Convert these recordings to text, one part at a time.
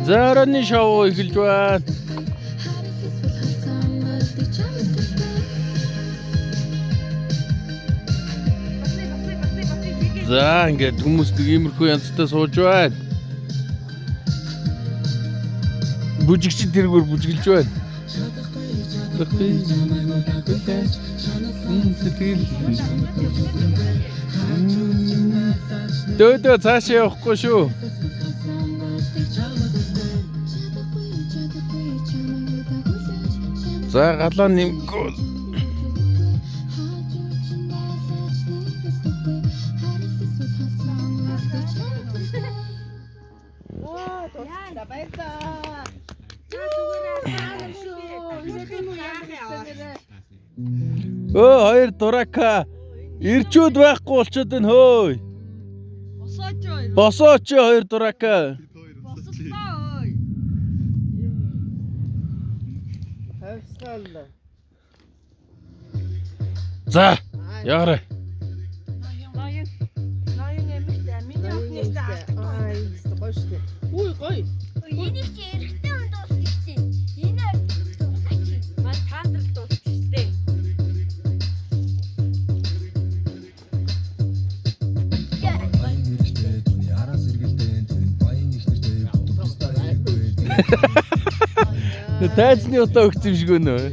За оройн шоу эхэлж байна. За ингээд хүмүүс нэг иймэрхүү янзтай сууж байна. Бүжигч тэргээр бүжиглж байна. Дөөдөө цаашаа явахгүй шүү. За галаа нэмгүй. Оо дуусна. Баярлаа. Өө хоёр дурака ирчүүд байхгүй болчиход байна хөөе. Босооч ой. Босооч хоёр дурака. Босолтоо ой. Хавсгал. За яарай. Ноён. Ноён эмэгтэй. Миний охинээс алдахгүй. Гоё шүү дээ. Үгүй гоё. Энийг чи эрэгтэй хүн дуусна шүү дээ. Энэ дуусаач. Маа таандрал дуусна шүү дээ. Тайзны удаа өгч юм шиг өнөө.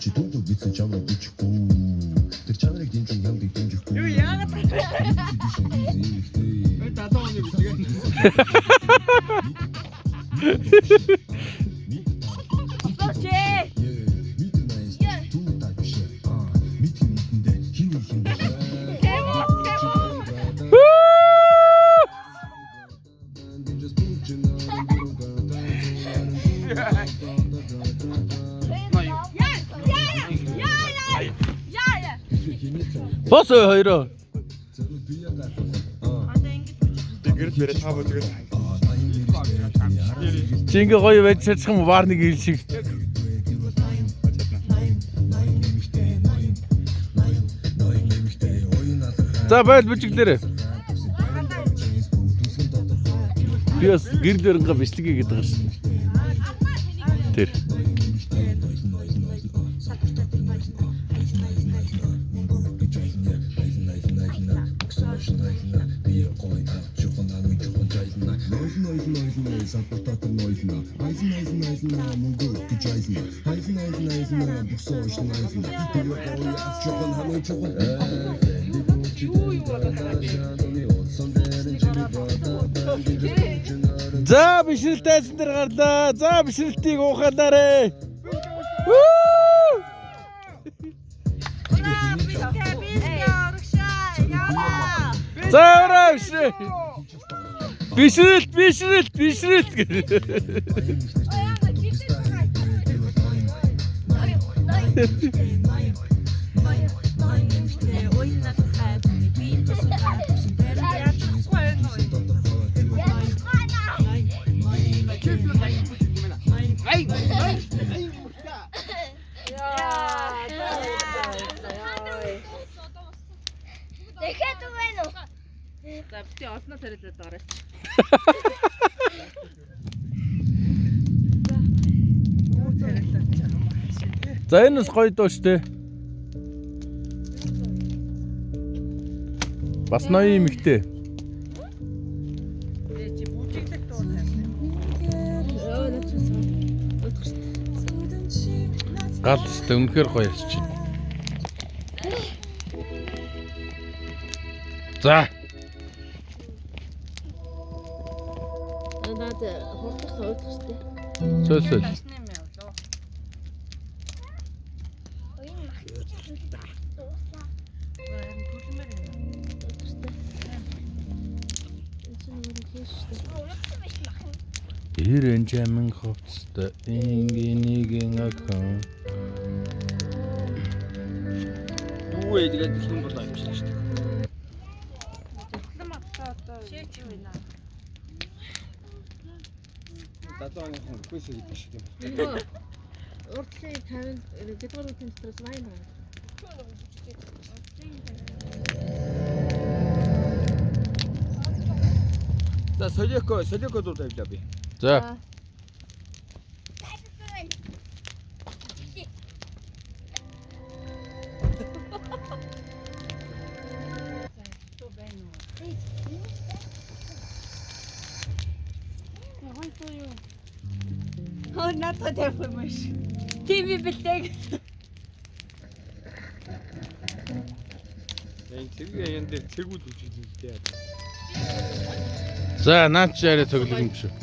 Чи түн бичсэн чамайг бичихгүй. Тэр чанарыг дэмжин ямдыг дэмжихгүй. Юу яагаад босооч ээ. Бос ой хоёроо. Гэрэл бэрэ та бо тэгэл Чи ингээ гоё байж чадах юм баар нэг ил шиг. За байл бүжиглээрэй. Би бас гэрэл өрөнгө бичлэг хийгээд байгаа шин. Тэр. За бишрэлт айсан дээр гарлаа. За бишрэлтийг уухалаарэ. Вүү! За ураа бишрээ. Бишрэлт, бишрэлт, бишрэлт. Дахиад байна уу? За бити олноо царилаад орооч. За энэ бас гоё дуу штэ. Бас ноён эмэгтэй. Тэгээ чи бүжиглэх дуу тавьсан. Гал штэ үнэхээр гоё ярьж чинь. За. Наад хурдах уудах штэ. Сөл сөл. Ташны юм явлаа. Энэ мах дууслаа. Харин түлмээр юм. Уудах штэ. Энэ чинь өөрөө хийж штэ. Урагсан биш мах. Ирэн жамин хувцастай ингийн охин. Юу вэ тэгээд дэлгэн болоо юм шиг шүү дээ. Зөвхөн магтаа одоо шээч юу вэ? 70 оныхон үхээсэй гэдэг шиг юм. Нөгөө урдлын 50 гэдгээр үтэн дотроос вайн байгаа. За солиоко солиоко дуу тавилаа би. За. Хөө надад тавих юм биш. Тийм би бэлдэг. Энэ цэргийн аян дээр цэргүүд үжиглэн дээ. За наад чи арай цоглог юм биш үү?